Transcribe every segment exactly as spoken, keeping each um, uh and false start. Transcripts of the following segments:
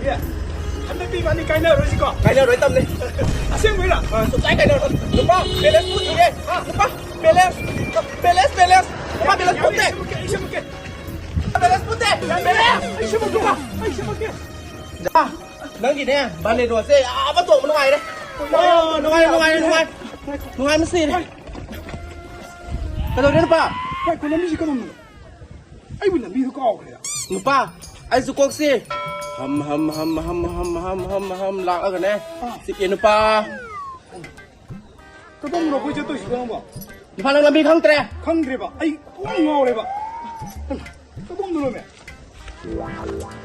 ꯑꯦ, ꯍꯟꯗꯛꯇꯤ ꯏꯕꯥꯅꯤ ꯀꯥꯏꯅꯔꯣꯏꯁꯤꯀꯣ? ꯀꯥꯏꯅꯔꯣꯏ ꯇꯝꯅꯦ꯫ ꯑꯁꯦꯡꯕꯩꯔꯣ? ꯑ, ꯁꯨꯡꯀꯥꯏ ꯀꯥꯏꯅꯔꯣꯏ꯫ ꯅꯨꯄꯥ, balance ꯄꯨꯊꯣꯛꯑꯦ꯫ ꯍꯥ? ꯅꯨꯄꯥ, balance, balance, balance꯫ ꯅꯨꯄꯥ, balance ꯌꯥꯅꯤ, ꯄꯨꯊꯣꯛꯇꯦ꯫ ꯑꯩ ꯁꯦꯝꯃꯛꯀꯦ, ꯑꯩ ꯁꯦꯝꯃꯛꯀꯦ꯫ Balance ꯄꯨꯊꯣꯛꯇꯦ꯫ ꯑꯩ ꯁꯦꯝꯃꯛꯀꯦ, ꯑꯩ ꯁꯦꯝꯃꯛꯀꯦ꯫ ꯅꯪꯒꯤꯅꯦ, ꯕꯥꯂꯦꯅꯣꯁꯦ ꯑꯥ ꯇꯣꯡꯕ ꯅꯨꯡꯉꯥꯏꯔꯦ꯫ ꯑꯣ, ꯅꯨꯡꯉꯥꯏꯔꯦ, ꯅꯨꯡꯉꯥꯏꯔꯦ, ꯅꯨꯡꯉꯥꯏꯔꯦ꯫ ꯅꯨꯡꯉꯥꯏ ꯃꯁꯤꯔꯦ꯫ ꯀꯩꯗꯧꯔꯦ, ꯅꯨꯄꯥ? ꯀꯩ ꯈꯨꯂꯝꯃꯤꯁꯤ ꯀꯔꯝꯕꯅꯣ? ꯑꯩꯕꯨ ꯂꯝꯕꯤꯗꯨ ꯀꯥꯎꯈ꯭ꯔꯦ꯫ ꯅꯨꯄꯥ, ꯑꯩꯁꯨ ꯀꯣꯛꯁꯤ ꯍꯝ, ꯍꯝ, ꯍꯝ ꯂꯥꯛꯑꯒꯅꯦ꯫ ꯑꯥ꯫ ꯆꯤꯛꯑꯦ, ꯅꯨꯄꯥ꯫ ꯀꯗꯣꯝꯗꯅꯣ ꯑꯩꯈꯣꯏ ꯆꯠꯇꯣꯏꯁꯤꯕꯣ ꯅꯪꯕꯣ? ꯅꯨꯄꯥ, ꯅꯪ ꯂꯝꯕꯤ ꯈꯪꯗ꯭ꯔꯦ? ꯈꯪꯗ꯭ꯔꯦꯕ꯫ ꯑꯩ ꯄꯨꯡꯉꯥꯎ ꯉꯥꯎꯔꯦꯕ꯫ ꯀꯗꯣꯝꯗꯅꯣꯃꯦ?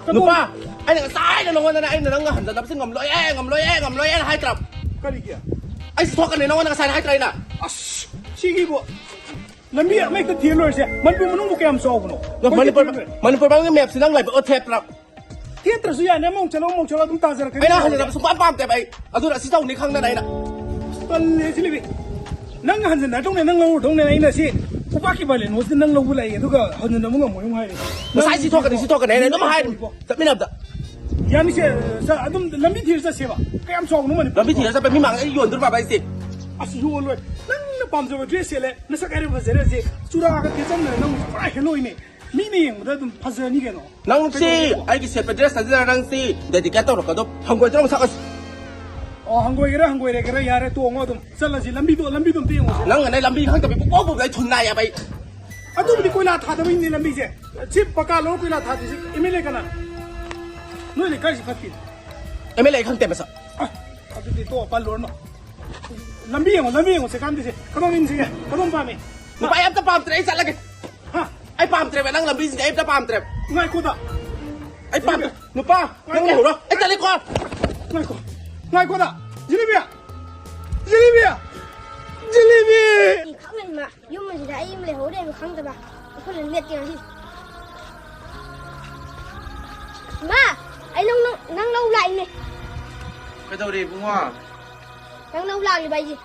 ꯀꯗꯣꯝ- ꯅꯨꯄꯥ, ꯑꯩꯅ ꯉꯁꯥꯏꯅ ꯅꯉꯣꯟꯗꯅꯦ, ꯑꯩꯅ ꯅꯪ ꯍꯟꯖꯟꯅꯕꯁꯤ ꯉꯝꯂꯣꯏꯌꯦ, ꯉꯝꯂꯣꯏꯌꯦ, ꯉꯝꯂꯣꯏꯌꯦꯅ ꯍꯥꯏꯗ꯭ꯔꯕ? ꯀꯔꯤꯒꯤ? ꯑꯩꯁꯨ ꯊꯣꯛꯀꯅꯤ, ꯅꯉꯣꯟꯗ ꯉꯁꯥꯏꯅ ꯍꯥꯏꯗ꯭ꯔꯥ ꯑꯩꯅ? ꯑꯁ, ꯁꯤꯒꯤꯕꯨ ꯂꯝꯕꯤ ꯑꯃ ꯍꯦꯛꯇ ꯊꯤꯔ ꯂꯣꯏꯔꯁꯦ꯫ ꯃꯅꯤꯄꯨꯔ ꯃꯅꯨꯡꯕꯨ ꯀꯌꯥꯝ ꯆꯥꯎꯕꯅꯣ? ꯅꯪ ꯃꯅꯤꯄꯨꯔ, ꯃꯅꯤꯄꯨꯔ ꯃꯅꯨꯡꯒꯤ map ꯁꯤ ꯅꯪ ꯂꯥꯏꯕꯛ ꯊꯦꯠꯄ꯭ꯔꯥ? ꯊꯦꯠꯇ꯭ꯔꯁꯨ ꯌꯥꯅꯤ, ꯑꯃꯨꯛ ꯆꯠꯂꯣ, ꯑꯃꯨꯛ ꯆꯠꯂꯣ, ꯑꯗꯨꯝ ꯇꯥꯖꯔꯛꯀꯅꯤ꯫ ꯑꯩꯅ ꯍꯟꯖꯟꯅꯕ ꯁꯨꯡꯄꯥꯝ ꯄꯥꯝꯗꯦꯕ ꯑꯩ꯫ ꯑꯗꯨꯅ ꯑꯁꯤ ꯇꯧꯅꯤ ꯈꯪꯗꯅ ꯑꯩꯅ꯫ ꯇꯜꯂꯦ, ꯖꯤꯂꯤꯕꯤ꯫ ꯅꯪ ꯍꯟꯖꯟꯅꯗꯧꯅꯦ, ꯅꯪ ꯂꯧꯔꯗꯧꯅꯦ꯫ ꯑꯩꯅ ꯁꯤ ꯈꯨꯄꯥꯛꯀꯤ ꯕꯥꯂꯦꯅꯣꯁꯤꯗ ꯅꯪ ꯂꯧꯕ ꯂꯥꯛꯏ, ꯑꯗꯨꯒ ꯍꯟꯖꯟꯅꯕ ꯉꯝꯃꯣꯏ ꯑꯃꯨꯛ ꯍꯥꯏꯔꯤ꯫ ꯉꯁꯥꯏ ꯁꯤ ꯊꯣꯛꯀꯅꯤ, ꯁꯤ ꯊꯣꯛꯀꯅꯤ ꯍꯥꯏꯅ ꯑꯗꯨꯝ ꯍꯥꯏꯔꯤ꯫ ꯆꯠꯃꯤꯟꯅꯕꯗ꯫ ꯌꯥꯅꯤꯁꯦ, ꯁ-, ꯑꯗꯨꯝ ꯂꯝꯕꯤ ꯊꯤꯔ ꯆꯠꯁꯦꯕ꯫ ꯀꯌꯥꯝ ꯆꯥꯎꯕꯅꯣ ꯃꯅꯤꯄꯨꯔ? ꯂꯝꯕꯤ ꯊꯤꯔ ꯆꯠꯄ ꯃꯤ ꯃꯥꯡꯉꯦ, ꯑꯩ ꯌꯣꯟꯗꯣꯔꯤꯕ ꯑꯩꯁꯦ꯫ ꯑꯁ, ꯌꯣꯜꯂꯣꯏ꯫ ꯅꯪꯅ ꯄꯥꯝꯖꯕ dress ꯁꯦꯠꯂꯦ, ꯅꯁꯛ ꯍꯥꯏꯔꯦ ꯐꯖꯔꯦ, ꯍꯧꯖꯤꯛ ꯆꯨꯔꯥꯒ ꯊꯦꯠꯆꯟꯗꯅ ꯅꯪ ꯄꯨꯔꯥ ꯍꯦꯔꯣꯏꯅꯦ꯫ ꯃꯤꯅ ꯌꯦꯡꯕꯗ ꯑꯗꯨꯝ ꯐꯖꯅꯤ ꯀꯩꯅꯣ꯫ ꯅꯪꯁꯤ ꯀꯩꯗꯧꯔꯒꯦꯕ? ꯑꯩꯒꯤ ꯁꯦꯠꯄ dress ꯅꯠꯇꯦꯗ, ꯅꯪꯁꯤ dedicate ꯇꯧꯔꯛꯀꯗꯧ ꯍꯪꯒꯣꯏꯗ꯭ꯔꯣ ꯃꯁꯛ ꯑꯁꯤ? ꯑꯣ, ꯍꯪꯒꯣꯏꯒꯦꯔꯥ ꯍꯪꯒꯣꯏꯔꯦꯒꯦꯔꯥ, ꯌꯥꯔꯦ, ꯇꯣꯡꯉꯣ ꯑꯗꯨꯝ꯫ ꯆꯠꯂꯁꯤ, ꯂꯝꯕꯤꯗꯣ, ꯂꯝꯕꯤꯗꯣ ꯑꯝꯇ ꯌꯦꯡꯉꯨꯁꯦ꯫ ꯅꯪꯅꯅꯦ ꯂꯝꯕꯤ ꯈꯪꯗꯕꯤ ꯄꯨꯡꯄꯧ ꯄꯧꯕꯗ ꯑꯩ ꯊꯨꯟ ꯅꯥꯏꯌꯦꯕ ꯑꯩ꯫ ꯑꯗꯨꯕꯨꯗꯤ ꯀꯣꯏꯂꯥ ꯊꯥꯗꯕꯩꯅꯦ ꯂꯝꯕꯤꯁꯦ꯫ ꯁꯤ ꯄꯀꯥ ꯂꯧꯔ ꯀꯣꯏꯂꯥ ꯊꯥꯗ꯭ꯔꯤꯁꯦ꯫ ꯑꯦꯝ ꯑꯦꯜ ꯑꯦ ꯀꯅꯥ? ꯅꯣꯏ ꯂꯩꯀꯥꯏꯁꯤ ꯐꯠꯇꯦ꯫ ꯑꯦꯝ ꯑꯦꯜ ꯑꯦ ꯑꯩ ꯈꯪꯗꯦ ꯃꯁꯛ꯫ ꯑ, ꯑꯗꯨꯗꯤ ꯇꯣꯛꯑꯣ, ꯄꯜꯂꯨꯔꯅꯨ꯫ ꯂꯝꯕꯤ ꯌꯦꯡꯉꯣ, ꯂꯝꯕꯤ ꯌꯦꯡꯉꯣ, ꯁꯦꯀꯥꯟꯗꯁꯦ꯫ ꯀꯗꯣꯝ ꯏꯟꯁꯤꯒꯦ? ꯀꯗꯣꯝ ꯄꯥꯝꯃꯤ? ꯅꯨꯄꯥ, ꯑꯩ ꯑꯝꯇ ꯄꯥꯝꯗ꯭ꯔꯦ, ꯑꯩ ꯆꯠꯂꯒꯦ꯫ ꯍꯥ? ꯑꯩ ꯄꯥꯝꯗ꯭ꯔꯦꯕ, ꯅꯪ ꯂꯝꯕꯤꯁꯤꯗꯤ ꯑꯩ ꯑꯝꯇ ꯄꯥꯝꯗ꯭ꯔꯦꯕ꯫ ꯉꯥꯏꯈꯣꯗ꯫ ꯑꯩ ꯄꯥꯝꯗ꯭ꯔꯦ꯫ ꯅꯨꯄꯥ, ꯅꯪ ꯉꯥꯏꯈꯣ꯫ ꯂꯩꯍꯧꯔꯣ꯫ ꯑꯩ ꯆꯠꯂꯦꯀꯣ꯫ ꯉꯥꯏꯈꯣ꯫ ꯉꯥꯏꯈꯣꯗ꯫ ꯖꯤꯂꯤꯕꯤ! ꯖꯤꯂꯤꯕꯤ! ꯖꯤꯂꯤꯕꯤ! ꯈꯪꯍꯟꯕ꯫ ꯌꯨꯝ ꯑꯁꯤꯗ ꯑꯩ ꯑꯃ ꯂꯩꯍꯧꯔꯦ ꯍꯥꯏꯕ ꯈꯪꯗꯕ ꯑꯩꯈꯣꯏꯅ ꯃꯦꯠꯇꯦ ꯉꯁꯤ꯫ ꯏꯃꯥ, ꯑꯩ ꯅꯪ, ꯅꯪ, ꯅꯪ ꯂꯧ ꯂꯥꯛꯏꯅꯦ꯫ ꯀꯩꯗꯧꯔꯦ ꯏꯕꯨꯡꯉꯣ? ꯅꯪ ꯂꯧ ꯂꯥꯛꯏꯕ ꯑꯩꯁꯦ꯫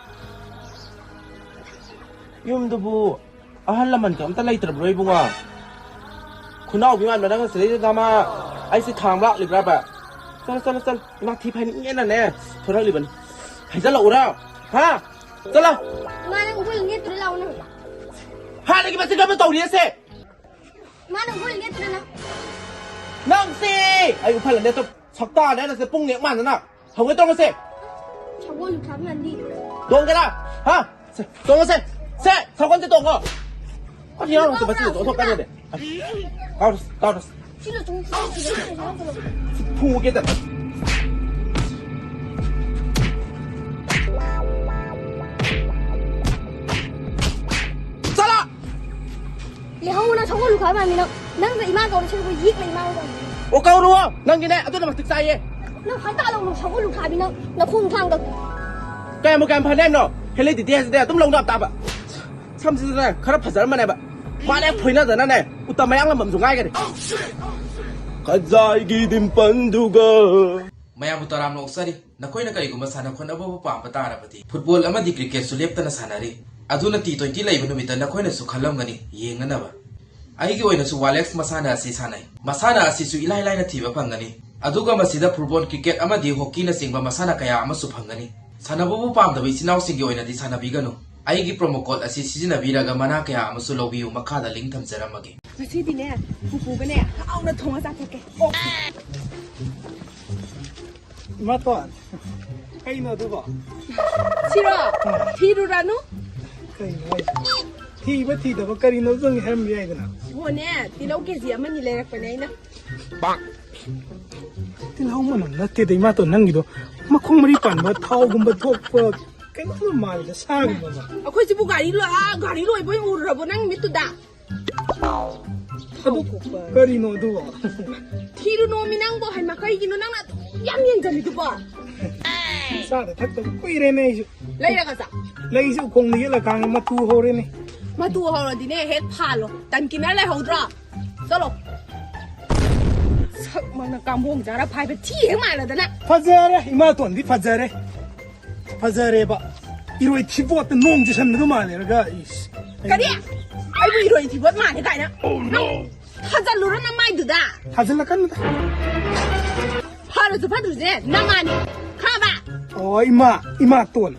ꯌꯨꯝꯗꯨꯕꯨ ꯑꯍꯜ ꯂꯃꯟꯒ ꯑꯝꯇ ꯂꯩꯇ꯭ꯔꯕ꯭ꯔꯣ ꯏꯕꯨꯡꯉꯣ? ꯈꯨꯅꯥꯎꯕꯤ ꯃꯥꯟꯕ ꯅꯪꯅ ꯁꯤꯗꯩꯗ ꯃꯥ ꯑꯩꯁꯦ ꯊꯥꯡꯕ ꯂꯥꯛꯂꯤꯕ꯭ꯔꯕ? ꯆꯠꯂꯣ, ꯆꯠꯂꯣ, ꯆꯠꯂꯣ꯫ ꯏꯃꯥ ꯊꯤ ꯐꯥꯏꯅꯤꯡꯉꯦꯅꯅꯦ ꯊꯣꯔꯛꯂꯤꯕꯅꯤ꯫ ꯍꯥꯏꯖꯜꯂꯛꯎꯔꯣ? ꯍꯥ? ꯆꯠꯂꯣ꯫ ꯏꯃꯥ, ꯅꯪ ꯎꯈ꯭ꯔꯨꯜ ꯅꯦꯠꯇꯨꯗ ꯂꯥꯛꯑꯣ ꯅꯪ꯫ ꯍꯥꯟꯅꯒꯤ ꯃꯆꯤꯟ ꯀꯔꯝꯕ ꯇꯧꯔꯤꯁꯦ? ꯏꯃꯥ, ꯅꯪ ꯎꯈ꯭ꯔꯨꯜ ꯅꯦꯠꯇꯨꯗ ꯅꯪ꯫ ꯅꯪꯁꯦ! ꯑꯩ ꯎꯐꯜ ꯅꯦꯠꯇꯣ ꯁꯛꯇꯥꯅꯦ ꯅꯪꯁꯦ ꯄꯨꯡ ꯅꯦꯛ ꯃꯥꯟꯗꯅ꯫ ꯍꯧꯒꯦ ꯇꯧꯔꯁꯦ꯫ ꯁꯒꯣꯜ ꯂꯨꯈꯥꯕꯤ ꯃꯥꯟꯕꯤ꯫ ꯇꯣꯡꯒꯦꯔꯥ? ꯍꯥ? ꯁꯦ, ꯇꯣꯡꯉꯁꯦ꯫ ꯁꯦ, ꯁꯒꯣꯜꯁꯦ ꯇꯣꯡꯉꯣ꯫ ꯀꯔꯤ ꯌꯥꯎꯔꯣ? ꯇꯨ ꯃꯆꯤꯟꯗ ꯇꯣꯡꯊꯣꯛ ꯀꯥꯟꯅꯗꯦ꯫ ꯀꯥꯎꯔꯁꯤ, ꯀꯥꯎꯔꯁꯤ꯫ ꯁꯤꯅ ꯆꯨꯝ ꯆꯨꯝ ꯆꯨꯝ ꯆꯨꯝ ꯆꯨꯝ ꯆꯨꯝ꯫ ꯐꯨꯒꯦ ꯇꯧꯋꯦ꯫ ꯆꯠꯂꯣ! ꯂꯩꯍꯧꯅ ꯁꯒꯣꯜ ꯂꯨꯈꯥ ꯃꯥꯟꯕꯤ ꯅꯪ꯫ ꯅꯪꯒ ꯏꯃꯥ ꯀꯧꯔ ꯁꯤꯕꯨ ꯌꯦꯛꯅ ꯏꯃꯥ ꯀꯧꯔ꯫ ꯑꯣ, ꯀꯧꯔꯨꯑꯣ꯫ ꯅꯪꯒꯤꯅꯦ ꯑꯗꯨꯅ ꯃꯇꯤꯛ ꯆꯥꯏꯌꯦ꯫ ꯅꯪ ꯍꯟꯇꯥ ꯂꯧꯅ ꯁꯒꯣꯜ ꯂꯨꯈꯥꯕꯤ ꯅꯪ ꯅꯈꯣꯡ ꯊꯥꯡꯒ꯫ ꯀꯌꯥꯝꯕꯨ ꯀꯌꯥꯝ ꯐꯅꯤ ꯍꯥꯏꯕꯅꯣ? ꯍꯦꯂꯤꯗꯤꯗꯤ ꯍꯥꯏꯁꯤꯗꯤ ꯑꯗꯨꯝ ꯂꯧꯅꯕ ꯇꯥꯕ꯫ ꯁꯝꯁꯤꯗꯅꯦ ꯈꯔ ꯐꯖꯔꯝꯕꯅꯦꯕ꯫ ꯃꯥꯅꯦ ꯐꯣꯏꯅꯗꯅꯅꯦ ꯎꯇ ꯃꯌꯥꯡ ꯑꯃꯃꯝꯁꯨ ꯉꯥꯏꯈꯔꯦ꯫ ꯈꯖꯥꯏꯒꯤ ꯗꯤꯝꯄꯜꯗꯨꯒ꯫ ꯃꯌꯥꯝꯕꯨ ꯇꯔꯥꯝꯅ ꯑꯣꯛꯆꯔꯤ꯫ ꯅꯈꯣꯏꯅ ꯀꯔꯤꯒꯨꯝꯕ ꯁꯥꯟꯅ ꯈꯣꯠꯅꯕꯕꯨ ꯄꯥꯝꯕ ꯇꯥꯔꯕꯗꯤ, ꯐꯨꯠꯕꯣꯜ ꯑꯃꯗꯤ ꯀ꯭ꯔꯤꯀꯦꯠꯁꯨ ꯂꯦꯞꯇꯅ ꯁꯥꯟꯅꯔꯤ꯫ ꯑꯗꯨꯅ ꯇꯤ ꯇ꯭ꯋꯦꯟꯇꯤ ꯂꯩꯕ ꯅꯨꯃꯤꯠꯇ ꯅꯈꯣꯏꯅꯁꯨ ꯈꯜꯂꯝꯒꯅꯤ, ꯌꯦꯡꯅꯅꯕ꯫ ꯑꯩꯒꯤ ꯑꯣꯏꯅꯁꯨ ꯋꯥꯂꯦꯛꯁ ꯃꯁꯥꯟꯅ ꯑꯁꯤ ꯁꯥꯟꯅꯩ꯫ ꯃꯁꯥꯟꯅ ꯑꯁꯤꯁꯨ ꯏꯂꯥꯏ ꯂꯥꯏꯅ ꯊꯤꯕ ꯐꯪꯒꯅꯤ꯫ ꯑꯗꯨꯒ ꯃꯁꯤꯗ ꯐꯨꯠꯕꯣꯜ, ꯀ꯭ꯔꯤꯀꯦꯠ ꯑꯃꯗꯤ ꯍꯣꯀꯤꯅꯆꯤꯡꯕ ꯃꯁꯥꯟꯅ ꯀꯌꯥ ꯑꯃꯁꯨ ꯐꯪꯒꯅꯤ꯫ ꯁꯥꯟꯅꯕꯕꯨ ꯄꯥꯝꯗꯕ ꯏꯆꯤꯟ ꯏꯅꯥꯎꯁꯤꯡꯒꯤ ꯑꯣꯏꯅꯗꯤ ꯁꯥꯟꯅꯕꯤꯒꯅꯨ꯫ ꯑꯩꯒꯤ ꯄ꯭ꯔꯣꯃꯣ ꯀꯣꯗ ꯑꯁꯤ ꯁꯤꯖꯤꯟꯅꯕꯤꯔꯒ ꯃꯅꯥ ꯀꯌꯥ ꯑꯃꯁꯨ ꯂꯧꯕꯤꯌꯨ, ꯃꯈꯥꯗ ꯂꯤꯡ ꯊꯝꯖꯔꯝꯃꯒꯦ꯫ ꯉꯁꯤꯗꯤꯅꯦ, ꯄꯨꯄꯨꯒꯅꯦ, ꯍꯔꯥꯎꯅ ꯊꯣꯡꯉ ꯆꯥꯊꯣꯛꯀꯦ꯫ ꯑꯣ꯫ ꯏꯃꯥꯇꯣꯟ, ꯀꯩꯅꯣ ꯑꯗꯨꯕꯣ? ꯁꯤꯔꯣ? ꯑꯥ꯫ ꯊꯤꯔꯨꯔꯅꯨ꯫ ꯀꯩꯅꯣ ꯍꯥꯏꯁꯤꯕꯣ? ꯊꯤꯕ ꯊꯤꯗꯕ ꯀꯔꯤꯅꯣ ꯅꯪ ꯍꯥꯏꯔꯝꯕ ꯌꯥꯏꯗꯅ꯫ ꯍꯣꯅꯦ, ꯇꯤꯜꯍꯧ ꯀꯦꯖꯤ ꯑꯃꯅꯤ ꯂꯩꯔꯛꯄꯅꯦ ꯑꯩꯅ꯫ ꯇꯤꯜꯍꯧ ꯃꯅꯝ ꯅꯠꯇꯦꯗ, ꯏꯃꯥꯇꯣꯟ, ꯅꯪꯒꯤꯗꯣ ꯃꯈꯣꯡ ꯃꯔꯤ ꯄꯥꯟꯕ ꯊꯥꯎꯒꯨꯝꯕ ꯊꯣꯛꯄ ꯀꯩꯅꯣꯝ ꯃꯥꯜꯂꯤꯗ, ꯁꯥꯒꯨꯝꯕ ꯑꯃ꯫ ꯑꯩꯈꯣꯏꯁꯤꯕꯨ ꯒꯥꯔꯤ ꯂꯣ-, ꯑꯥ, ꯒꯥꯔꯤ ꯂꯣꯏꯕ ꯑꯣꯏꯅ ꯎꯔꯨꯔꯕꯣ ꯅꯪ ꯃꯤꯠꯇꯨꯗ? ꯑꯗꯨ ꯀꯔꯤꯅꯣ ꯑꯗꯨꯕꯣ? ꯊꯤꯔꯨꯅꯣꯃꯤ ꯅꯪꯕꯣ, ꯍꯩꯃꯥ, ꯀꯩꯒꯤꯅꯣ ꯅꯪꯅ ꯑꯗꯨꯛ ꯌꯥꯝ ꯌꯦꯡꯖꯜꯂꯤꯗꯨꯕꯣ? ꯆꯥꯗ ꯊꯛꯇꯕ ꯀꯨꯏꯔꯦꯅꯦ ꯑꯩꯁꯨ꯫ ꯂꯩꯔꯒ ꯆꯥ꯫ ꯂꯩꯁꯦ ꯎꯈꯣꯡꯗ ꯌꯦꯠꯂꯀꯥꯟꯗ ꯃꯇꯨ ꯍꯧꯔꯦꯅꯦ꯫ ꯃꯇꯨ ꯍꯧꯔꯗꯤꯅꯦ ꯍꯦꯛ ꯐꯥꯜꯂꯣ, ꯇꯟꯀꯤꯅꯔ ꯂꯩꯍꯧꯗ꯭ꯔꯣ? ꯆꯠꯂꯣ꯫ ꯁꯛ ꯃꯪꯅ ꯀꯥꯡꯕꯣꯡ ꯆꯥꯔ ꯐꯥꯏꯕ ꯊꯤ ꯍꯦꯛ ꯃꯥꯜꯂꯗꯅ꯫ ꯐꯖꯔꯦ, ꯏꯃꯥꯇꯣꯟꯗꯤ ꯐꯖꯔꯦ꯫ ꯐꯖꯔꯦꯕ꯫ ꯏꯔꯣꯏ ꯊꯤꯕꯣꯠꯇ ꯅꯣꯡ ꯆꯨꯁꯟꯕꯗꯣ ꯃꯥꯜꯂꯦꯔꯒ, ꯏꯁ꯫ ꯀꯔꯤ? ꯑꯩꯕꯨ ꯏꯔꯣꯏ ꯊꯤꯕꯣꯠ ꯃꯥꯜꯂꯦ ꯀꯥꯏꯅ? ꯊꯥꯖꯜꯂꯨꯔ ꯅꯃꯥꯏꯗꯨꯗ꯫ ꯊꯥꯖꯜꯂꯛꯀꯅꯨꯗ꯫ ꯐꯠꯇ꯭ꯔꯁꯨ ꯐꯠꯇ꯭ꯔꯤꯁꯦ ꯅꯃꯥꯅꯤ꯫ ꯈꯪꯉꯕ? ꯑꯣ, ꯏꯃꯥ, ꯏꯃꯥꯇꯣꯟ꯫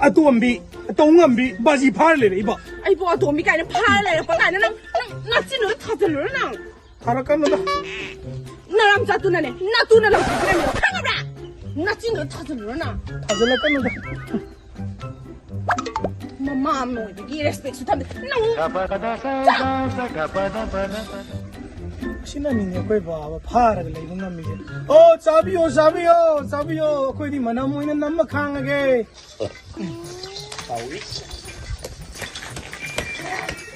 ꯑꯇꯣꯝꯕꯤ, ꯇꯧ ꯉꯝꯕꯤ, ꯕꯥꯖꯤ ꯐꯥꯔ ꯂꯩꯔꯛꯏꯕ꯫ ꯑꯩꯕꯨ ꯑꯇꯣꯝꯕꯤ ꯀꯥꯏꯅ ꯐꯥꯔ ꯂꯩꯔꯛꯄ ꯀꯥꯏꯅ ꯅꯪ, ꯅꯪ ꯅꯆꯤꯟꯗꯨꯗ ꯊꯥꯖꯤꯜꯂꯨꯔ ꯅꯪ꯫ ꯊꯥꯔꯛꯀꯅꯨꯗ꯫ ꯅꯔꯝ ꯆꯥꯇꯨꯅꯅꯦ, ꯅꯇꯨꯅ ꯂꯪꯊꯣꯛꯈ꯭ꯔꯦ ꯈꯪꯉꯕ꯭ꯔꯥ? ꯅꯆꯤꯟꯗꯨꯗ ꯊꯥꯖꯤꯜꯂꯨꯔ ꯅꯪ꯫ ꯊꯥꯖꯤꯜꯂꯛꯀꯅꯨꯗ꯫ ꯃꯃꯥ ꯑꯃ ꯑꯣꯏꯕꯒꯤ ꯔꯦꯁꯄꯦꯛꯁꯨ ꯊꯝꯗꯦ꯫ ꯅꯪ ꯑꯁꯤꯅꯅꯤꯅꯦ ꯑꯩꯈꯣꯏ ꯕꯥꯕ ꯐꯥꯔꯒ ꯂꯩꯕ ꯉꯝꯃꯤꯁꯦ꯫ ꯑꯣ, ꯆꯥꯕꯤꯌꯣ, ꯆꯥꯕꯤꯌꯣ, ꯆꯥꯕꯤꯌꯣ꯫ ꯑꯩꯈꯣꯏꯗꯤ ꯃꯅꯝ ꯑꯣꯏꯅ ꯅꯝꯃ ꯈꯥꯡꯉꯒꯦ꯫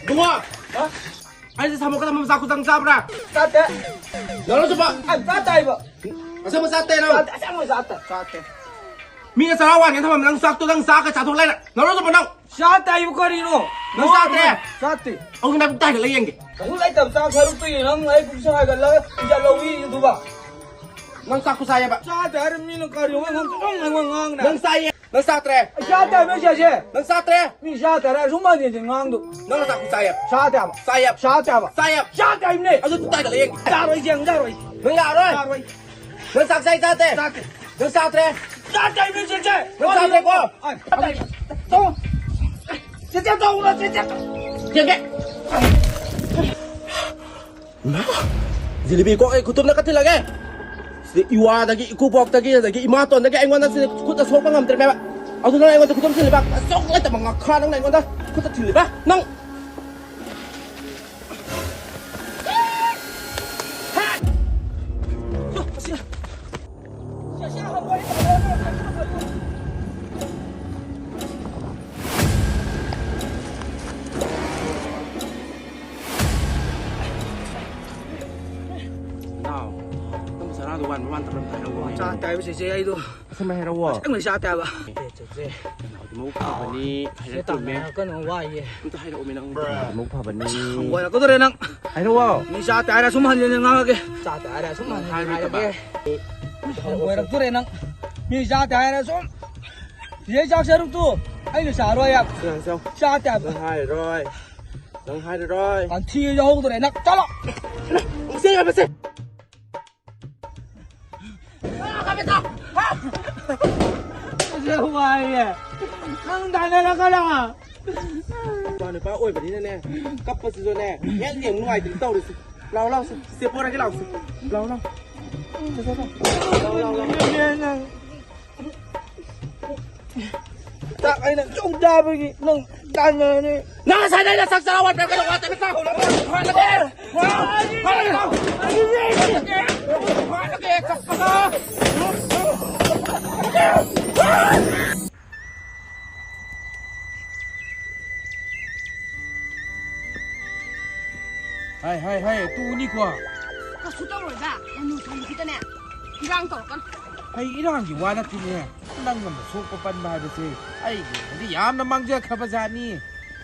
ꯏꯕꯨꯡꯉꯣ! ꯍꯥ? ꯑꯩꯁꯦ ꯁꯥꯃꯣꯛꯀ ꯊꯝꯕ ꯆꯥꯛ ꯈꯨꯇꯪ ꯆꯥꯕ꯭ꯔꯥ? ꯆꯥꯗꯦ꯫ ꯅꯔꯣ ꯆꯨꯞꯄ! ꯑ, ꯆꯥꯗꯦ ꯍꯥꯏꯕ꯫ ꯑꯁꯦꯡꯕ ꯆꯥꯗꯦ ꯅꯪ? ꯆꯥꯗꯦ, ꯑꯁꯦꯡꯕ ꯆꯥꯗꯦ꯫ ꯆꯥꯗꯦ꯫ ꯃꯤꯅ ꯆꯔꯥ ꯋꯥꯟꯒꯦ ꯊꯝꯃꯝꯃꯦ, ꯅꯪ ꯆꯥꯛꯇꯣ ꯅꯪ ꯆꯥꯛꯀ ꯆꯥꯊꯣꯛ ꯂꯩꯔꯦ꯫ ꯅꯔꯣ ꯆꯨꯞꯄ ꯅꯪ? ꯆꯥꯗꯦ ꯍꯥꯏꯕ ꯀꯔꯤꯅꯣ? ꯅꯪ ꯆꯥꯗ꯭ꯔꯦ? ꯆꯥꯗꯦ꯫ ꯑꯃꯨꯛ ꯅꯕꯨꯛ ꯇꯥꯏꯒꯠꯂ ꯌꯦꯡꯒꯦ꯫ ꯀꯩꯁꯨ ꯂꯩꯇꯕ ꯆꯥꯛ ꯁꯔꯨꯛꯇꯨꯒꯤ ꯅꯪ ꯑꯩ ꯄꯨꯛꯁꯦ ꯍꯥꯏꯒꯠꯂꯒ ꯏꯖꯠ ꯂꯧꯕꯤꯔꯤꯗꯨꯕ꯫ ꯅꯪ ꯆꯥꯛ ꯈꯨꯆꯥ ꯍꯥꯏꯕ? ꯆꯥꯗꯦ ꯍꯥꯏꯔ ꯃꯤꯅ ꯀꯔꯤ ꯑꯩꯉꯣꯟꯗ ꯑꯗꯨꯝ ꯑꯩꯉꯣꯟꯗ ꯉꯥꯡꯅ꯫ ꯅꯪ ꯆꯥꯏꯌꯦ꯫ ꯅꯪ ꯆꯥꯗ꯭ꯔꯦ꯫ ꯑꯩ ꯆꯥꯗꯦ ꯍꯥꯏꯕ ꯁꯤꯁꯦ꯫ ꯅꯪ ꯆꯥꯗ꯭ꯔꯦ꯫ ꯃꯤ ꯆꯥꯗꯦ ꯍꯥꯏꯔ ꯁꯨꯝ ꯍꯟꯖꯤꯟ ꯍꯟꯖꯤꯟ ꯉꯥꯡꯗꯣ꯫ ꯅꯪ ꯆꯥꯛ ꯈꯨꯆꯥ ꯍꯥꯏꯕ? ꯆꯥꯗꯦ ꯍꯥꯏꯕ꯫ ꯆꯥꯏꯌꯦ꯫ ꯆꯥꯗꯦ ꯍꯥꯏꯕ꯫ ꯆꯥꯏꯌꯦ꯫ ꯆꯥꯗꯦ ꯍꯥꯏꯕꯅꯦ꯫ ꯑꯗꯨ ꯇꯥꯏꯒꯠꯂ ꯌꯦꯡꯒꯦ꯫ ꯌꯥꯔꯣꯏ, ꯌꯦꯡ ꯌꯥꯔꯣꯏ꯫ ꯅꯪ ꯌꯥꯔꯣꯏ꯫ ꯌꯥꯔꯣꯏ꯫ ꯅꯪ ꯆꯥꯛ ꯆꯥꯏ ꯆꯥꯗꯦ? ꯆꯥꯗꯦ꯫ ꯅꯪ ꯆꯥꯗ꯭ꯔꯦ꯫ ꯆꯥꯗꯦ ꯍꯥꯏꯕꯅꯦ ꯁꯤꯁꯦ꯫ ꯅꯪ ꯆꯥꯗ꯭ꯔꯦꯀꯣ? ꯑ, ꯆꯥꯗꯦ꯫ ꯇꯣ꯫ ꯆꯦꯆꯦ ꯇꯧꯔꯣ, ꯆꯦꯆꯦ꯫ ꯌꯦꯡꯒꯦ꯫ ꯏꯃꯥ, ꯖꯤꯂꯤꯕꯤ ꯀꯣꯛ ꯑꯩ ꯈꯨꯇꯨꯝꯅ ꯀꯠꯊꯤꯜꯂꯒꯦ꯫ ꯁꯤꯗ ꯏꯋꯥꯗꯒꯤ, ꯏꯀꯨꯕꯣꯛꯇꯒꯤ, ꯑꯗꯒꯤ ꯏꯃꯥꯇꯣꯟꯗꯒꯤ ꯑꯩꯉꯣꯟꯗ ꯁꯤꯗ ꯈꯨꯠꯇ ꯁꯣꯛꯄ ꯉꯝꯗ꯭ꯔꯦꯕ꯫ ꯑꯗꯨ ꯅꯪ ꯑꯩꯉꯣꯟꯗ ꯈꯨꯇꯨꯝ ꯊꯤꯜꯂꯤꯕ? ꯑꯆꯧ ꯂꯩꯇꯕ ꯉꯥꯈꯥ ꯅꯪꯅ ꯑꯩꯉꯣꯟꯗ ꯈꯨꯠꯇ ꯊꯤꯜꯂꯤꯕ? ꯅꯪ! ꯅꯥꯎ, ꯅꯪ ꯆꯔꯥꯗꯣ ꯋꯥꯟꯕ ꯋꯥꯟꯗꯕ꯭ꯔꯥ ꯑꯝꯇ ꯍꯥꯏꯔꯛꯑꯣ꯫ ꯆꯥ ꯇꯥꯏꯕ ꯆꯦꯆꯦ ꯑꯩꯗꯣ꯫ ꯑꯁꯦꯡꯕ ꯍꯥꯏꯔꯛꯑꯣ꯫ ꯑꯁꯦꯡꯕ ꯆꯥ ꯇꯥꯏꯕ꯫ ꯑꯦ, ꯆꯦꯆꯦ꯫ ꯃꯕꯨꯛ ꯐꯕꯅꯤ ꯍꯥꯏꯔꯛꯇꯣꯏꯅꯦ꯫ ꯀꯩꯅꯣ ꯋꯥꯏꯌꯦ꯫ ꯑꯝꯇ ꯍꯥꯏꯔꯛꯑꯣꯃꯦ ꯅꯪ꯫ ꯃꯕꯨꯛ ꯐꯕꯅꯤ꯫ ꯍꯪꯒꯣꯏꯔꯛꯀꯗꯧꯔꯦ ꯅꯪ꯫ ꯍꯥꯏꯔꯛꯑꯣ꯫ ꯃꯤ ꯆꯥ ꯇꯥꯏꯔ ꯁꯨꯝ ꯍꯟꯖꯤꯟ ꯍꯟꯖꯤꯟ ꯉꯥꯡꯉꯒꯦ꯫ ꯆꯥ ꯇꯥꯏꯔ ꯁꯨꯝ ꯍꯟꯖꯤꯟ ꯍꯟꯖꯤꯟ ꯍꯥꯏꯔꯣꯏꯗꯕ꯫ ꯍꯥꯏꯔꯒꯦ꯫ ꯍꯪꯒꯣꯏꯔꯛꯇꯣꯔꯦ ꯅꯪ꯫ ꯃꯤ ꯆꯥ ꯇꯥꯏꯔ ꯁꯨꯝ꯫ ꯌꯦ ꯆꯥꯛ ꯁꯔꯨꯛꯇꯨ ꯑꯩꯅ ꯆꯥꯔꯣꯏ ꯍꯥꯏꯕ꯫ ꯆꯥ, ꯆꯥ꯫ ꯆꯥ ꯇꯥꯏꯕ꯫ ꯅꯪ ꯍꯥꯏꯔꯔꯣꯏ꯫ ꯅꯪ ꯍꯥꯏꯔꯔꯣꯏ꯫ ꯄꯟꯊꯤ ꯌꯥꯎꯍꯧꯗ꯭ꯔꯦ ꯅꯪ꯫ ꯆꯠꯂꯣ꯫ ꯁꯦ, ꯁꯦ꯫ ꯑꯁ, ꯋꯥꯏꯌꯦ꯫ ꯅꯪ ꯇꯥꯟꯅꯔꯛꯀꯅꯣ꯫ ꯅꯨꯄꯥ ꯅꯨꯄꯥ ꯑꯣꯏꯕꯅꯤꯅꯅꯦ, ꯀꯞꯄꯁꯤꯁꯨꯅꯦ, ꯍꯦꯛ ꯌꯦꯡ ꯅꯨꯡꯉꯥꯏꯇꯦ ꯇꯧꯔꯤꯁꯦ꯫ ꯂꯥꯎ, ꯂꯥꯎ, ꯁꯦ, ꯁꯦ, ꯄꯣꯔꯒꯦ, ꯂꯥꯎ, ꯁꯦ꯫ ꯂꯥꯎ, ꯂꯥꯎ꯫ ꯁꯦ, ꯁꯦ, ꯁꯦ꯫ ꯂꯥꯎ, ꯂꯥꯎ, ꯂꯥꯎ꯫ ꯆꯥꯛ ꯑꯩꯅ ꯁꯨꯝ ꯆꯥꯕꯒꯤ ꯅꯪ ꯇꯥꯟꯅꯔꯅꯤ꯫ ꯅꯪ ꯉꯁꯥꯏꯗꯩ ꯅꯁꯛ ꯆꯔꯥ ꯋꯥꯠꯄ꯭ꯔꯥ? ꯀꯩꯅꯣ ꯋꯥꯠꯇꯕ ꯆꯥꯛ ꯍꯧꯔꯒ ꯍꯥꯠꯂꯒꯦ! ꯍꯥꯠꯂꯒꯦ! ꯍꯥꯠꯂꯒꯦ! ꯍꯥꯠꯂꯒꯦ! ꯆꯠꯄꯒ! ꯍꯥꯏ, ꯍꯥꯏ, ꯍꯥꯏ, ꯇꯨꯅꯤꯀꯣ꯫ ꯀꯩꯁꯨ ꯇꯧꯔꯣꯏꯗ, ꯌꯥꯝ ꯅꯨꯡꯁꯤꯕꯁꯤꯗꯅꯦ, ꯏꯔꯥꯡ ꯇꯧꯔꯛꯀꯅꯨ꯫ ꯑꯩ ꯏꯔꯥꯡꯒꯤ ꯋꯥ ꯅꯠꯇꯦꯅꯦ, ꯅꯪ ꯑꯃ ꯁꯣꯛꯄ ꯄꯟꯕ ꯍꯥꯏꯕꯁꯦ ꯑꯩꯒꯤ ꯑꯣꯏꯅꯗꯤ ꯌꯥꯝꯅ ꯃꯥꯡꯖꯈ꯭ꯔꯕ ꯖꯥꯠꯅꯤ꯫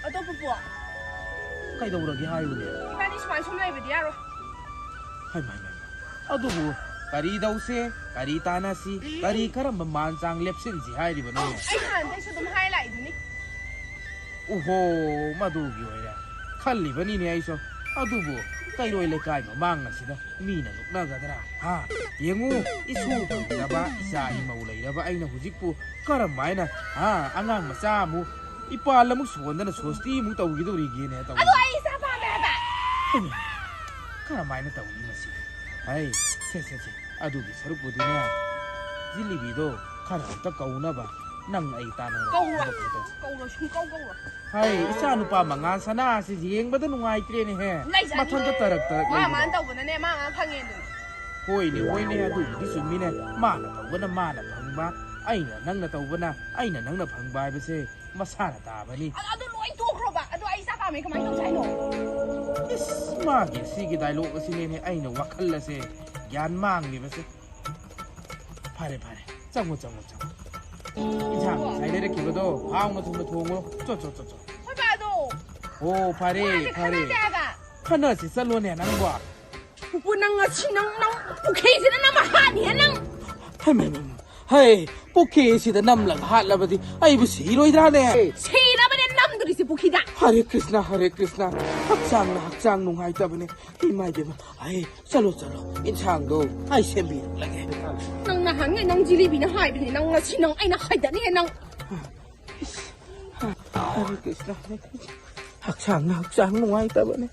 ꯑꯗꯣ ꯄꯨꯄꯨ, ꯀꯩꯗꯧꯔꯒꯦ ꯍꯥꯏꯌꯨꯅꯦ? ꯏꯕꯥꯅꯤ ꯁꯨꯃꯥꯏ ꯁꯨꯝ ꯂꯩꯕꯗꯤ ꯌꯥꯔꯣꯏ꯫ ꯍꯥꯏꯃ, ꯍꯥꯏꯃ, ꯍꯥꯏꯃ꯫ ꯑꯗꯨꯕꯨ ꯀꯔꯤ ꯇꯧꯁꯦ? ꯀꯔꯤ ꯇꯥꯟꯅꯁꯤ? ꯀꯔꯤ, ꯀꯔꯝꯕ ꯃꯥꯟ ꯆꯥꯡ ꯂꯦꯞꯁꯤꯟꯁꯤ ꯍꯥꯏꯔꯤꯕꯅꯣ? ꯑꯩ ꯍꯥꯟꯅꯗꯩꯁꯨ ꯑꯗꯨꯝ ꯍꯥꯏ ꯂꯥꯛꯏꯗꯨꯅꯤ꯫ ꯑꯣꯍꯣ, ꯃꯗꯨꯒꯤ ꯑꯣꯏꯔꯦ ꯈꯜꯂꯤꯕꯅꯤꯅꯦ ꯑꯩꯁꯨ꯫ ꯑꯗꯨꯕꯨ ꯀꯩꯔꯣꯏ ꯂꯩꯀꯥꯏ ꯃꯃꯥꯡ ꯑꯁꯤꯗ ꯃꯤꯅ ꯅꯣꯛꯅꯒꯗ꯭ꯔꯥ? ꯍꯥ? ꯌꯦꯡꯉꯨ, ꯏꯁꯨ ꯐꯪꯗ꯭ꯔꯕ, ꯏꯆꯥ ꯏꯃꯧ ꯂꯩꯔꯕ ꯑꯩꯅ ꯍꯧꯖꯤꯛꯄꯨ ꯀꯔꯝ ꯍꯥꯏꯅ, ꯍꯥ, ꯑꯉꯥꯡ ꯃꯆꯥ ꯑꯃꯨꯛ ꯏꯄꯥꯜ ꯑꯃꯨꯛ ꯁꯣꯟꯗꯅ ꯁꯣꯁꯇꯤ ꯑꯃꯨꯛ ꯇꯧꯈꯤꯗꯧꯔꯤꯒꯦꯅꯦ ꯇꯧꯔꯤꯁꯦ꯫ ꯑꯗꯣ ꯑꯩ ꯏꯆꯥ ꯄꯥꯝꯃꯦ ꯍꯥꯏꯕ꯫ ꯍꯩꯃꯥ, ꯀꯔꯝ ꯍꯥꯏꯅ ꯇꯧꯅꯤ ꯃꯁꯤ? ꯍꯩ, ꯁꯦ, ꯁꯦ, ꯁꯦ, ꯑꯗꯨꯒꯤ ꯁꯔꯨꯛꯄꯨꯗꯤꯅꯦ, ꯖꯤꯂꯤꯕꯤꯗꯣ ꯈꯔ ꯑꯝꯇ ꯀꯧꯅꯕ ꯅꯪ ꯑꯩ ꯇꯥꯟꯅꯔꯒ ꯀꯧꯔꯣꯏ꯫ ꯊꯕꯛ ꯑꯃ ꯇꯧꯁꯤ꯫ ꯀꯧꯔꯣꯏ, ꯁꯨꯡꯀꯧ ꯀꯧꯔꯣꯏ꯫ ꯍꯩ, ꯏꯆꯥ ꯅꯨꯄꯥ ꯃꯉꯥꯜ ꯁꯅꯥꯁꯤ ꯌꯦꯡꯕꯗ ꯅꯨꯡꯉꯥꯏꯇ꯭ꯔꯦꯅꯦꯍꯦ꯫ ꯂꯩꯖꯥꯠꯅꯤ꯫ ꯃꯊꯟꯇ ꯇꯔꯛ ꯇꯔꯛ ꯃꯥ ꯂꯩꯕꯗꯣ꯫ ꯃꯥꯅ ꯇꯧꯕꯅꯅꯦ, ꯃꯥ ꯃꯥ ꯐꯪꯉꯦ ꯑꯗꯨꯅꯤ꯫ ꯍꯣꯏꯅꯦ, ꯍꯣꯏꯅꯦ, ꯑꯗꯨꯕꯨꯗꯤ ꯆꯨꯝꯃꯤꯅꯦ꯫ ꯃꯥꯅ ꯇꯧꯕꯅ ꯃꯥꯅ ꯐꯪꯕ, ꯑꯩꯅ ꯅꯪꯅ ꯇꯧꯕꯅ ꯑꯩꯅ ꯅꯪꯅ ꯐꯪꯕ ꯍꯥꯏꯕꯁꯦ ꯃꯁꯥꯅ ꯇꯥꯕꯅꯤ꯫ ꯑꯗꯣ, ꯑꯗꯨ ꯂꯣꯏ ꯇꯣꯛꯈ꯭ꯔꯣꯕ꯫ ꯑꯗꯣ ꯑꯩ ꯆꯥꯛ ꯀꯥꯝꯃꯦ, ꯀꯃꯥꯏꯅ ꯇꯧꯁꯦ ꯍꯥꯏꯅꯣ? ꯏꯁ, ꯃꯥꯒꯤ ꯁꯤꯒꯤ ꯗꯥꯏꯂꯣꯛ ꯑꯁꯤꯅꯦꯅꯦ ꯑꯩꯅ ꯋꯥꯈꯜ ꯑꯁꯦ ꯒ꯭ꯌꯥꯟ ꯃꯥꯡꯂꯤꯕꯁꯦ꯫ ꯐꯔꯦ, ꯐꯔꯦ, ꯆꯪꯉꯣ, ꯆꯪꯉꯣ, ꯆꯪꯉꯣ꯫ ꯏꯟꯁꯥꯡ ꯉꯁꯥꯏ ꯂꯩꯔꯛꯈꯤꯕꯗꯣ ꯍꯥꯎꯅ ꯊꯨꯝꯅ ꯊꯣꯡꯉꯣ꯫ ꯆꯣ, ꯆꯣ, ꯆꯣ, ꯆꯣ꯫ ꯍꯣꯏ ꯕꯥ, ꯑꯗꯣ ꯑꯣ, ꯐꯔꯦ, ꯃꯥꯁꯦ ꯐꯔꯦ꯫ ꯈꯟꯅꯁꯦ ꯍꯥꯏꯕ꯫ ꯈꯟꯅꯁꯤ ꯆꯠꯂꯣꯅꯦ ꯅꯪꯕꯣ꯫ ꯄꯨꯄꯨ, ꯅꯪ ꯉꯁꯤ ꯅꯪ, ꯅꯪ ꯄꯨꯈ꯭ꯔꯤꯁꯤꯗ ꯅꯝꯃ ꯍꯥꯠꯅꯤꯍꯦ ꯅꯪ꯫ ꯍꯩꯃꯥ, ꯍꯩꯃꯥ, ꯍꯩꯃꯥ꯫ ꯍꯩ, ꯄꯨꯈ꯭ꯔꯤꯁꯤꯗ ꯅꯝꯂꯒ ꯍꯥꯠꯂꯕꯗꯤ ꯑꯩꯕꯨ ꯁꯤꯔꯣꯏꯗ꯭ꯔꯥꯅꯦ? ꯁꯤꯅꯕꯅꯦ ꯅꯝꯗꯣꯔꯤꯁꯦ ꯄꯨꯈ꯭ꯔꯤꯗ꯫ ꯍꯔꯦ ꯀ꯭ꯔꯤꯁꯅ, ꯍꯔꯦ ꯀ꯭ꯔꯤꯁꯅ꯫ ꯍꯛꯆꯥꯡꯅ ꯍꯛꯆꯥꯡ ꯅꯨꯡꯉꯥꯏꯇꯕꯅꯦ꯫ ꯏꯃꯥ ꯏꯕꯦꯝꯃ, ꯍꯩ, ꯆꯠꯂꯣ, ꯆꯠꯂꯣ꯫ ꯏꯟꯁꯥꯡꯗꯣ ꯑꯩ ꯁꯦꯝꯕꯤꯔꯒꯦ꯫ ꯅꯪ ꯅꯍꯥꯟꯉꯩ ꯅꯪ ꯖꯤꯂꯤꯕꯤꯅ ꯍꯥꯏꯕꯅꯤ, ꯅꯪ ꯉꯁꯤ ꯅꯪ ꯑꯩꯅ ꯍꯥꯏꯗꯅꯤꯍꯦ ꯅꯪ꯫ ꯍꯔꯦ ꯀ꯭ꯔꯤꯁꯅ, ꯍꯔꯦ ꯀ꯭ꯔꯤꯁꯅ꯫ ꯍꯛꯆꯥꯡꯅ ꯍꯛꯆꯥꯡ ꯅꯨꯡꯉꯥꯏꯇꯕꯅꯦ꯫